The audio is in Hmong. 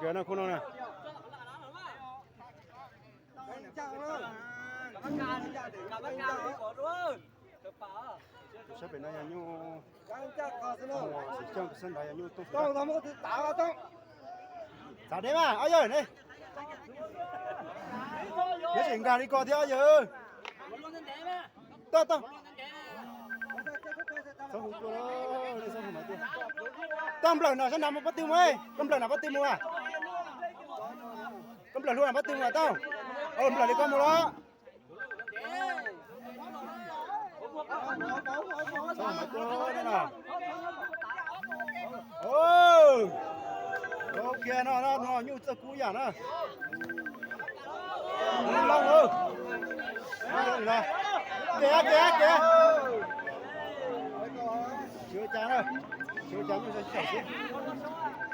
Cov no khub no na. Tus sab pem no yog nyuj Muas Xim Xyooj, sab nrad yog nyuj Tooj Xwm. Txav deb mas ob yawg ne. Neb tseem nkag li ko thiab ob yawg. Toj, toj. Txhob hu tuaj, txhob hu mas tuaj. Toj nplawm no sab nrad mus pob tw mus, koj nplawm no pob tw mus a. Koj nplawm hlua no pob tw mus toj. Nplawm li koj mus los. Ok, no no nyuj txawj kub yam na. Loo, kev kev kev. Tsis ua cas na, tsis ua cas, nyuj sib tawm xwb.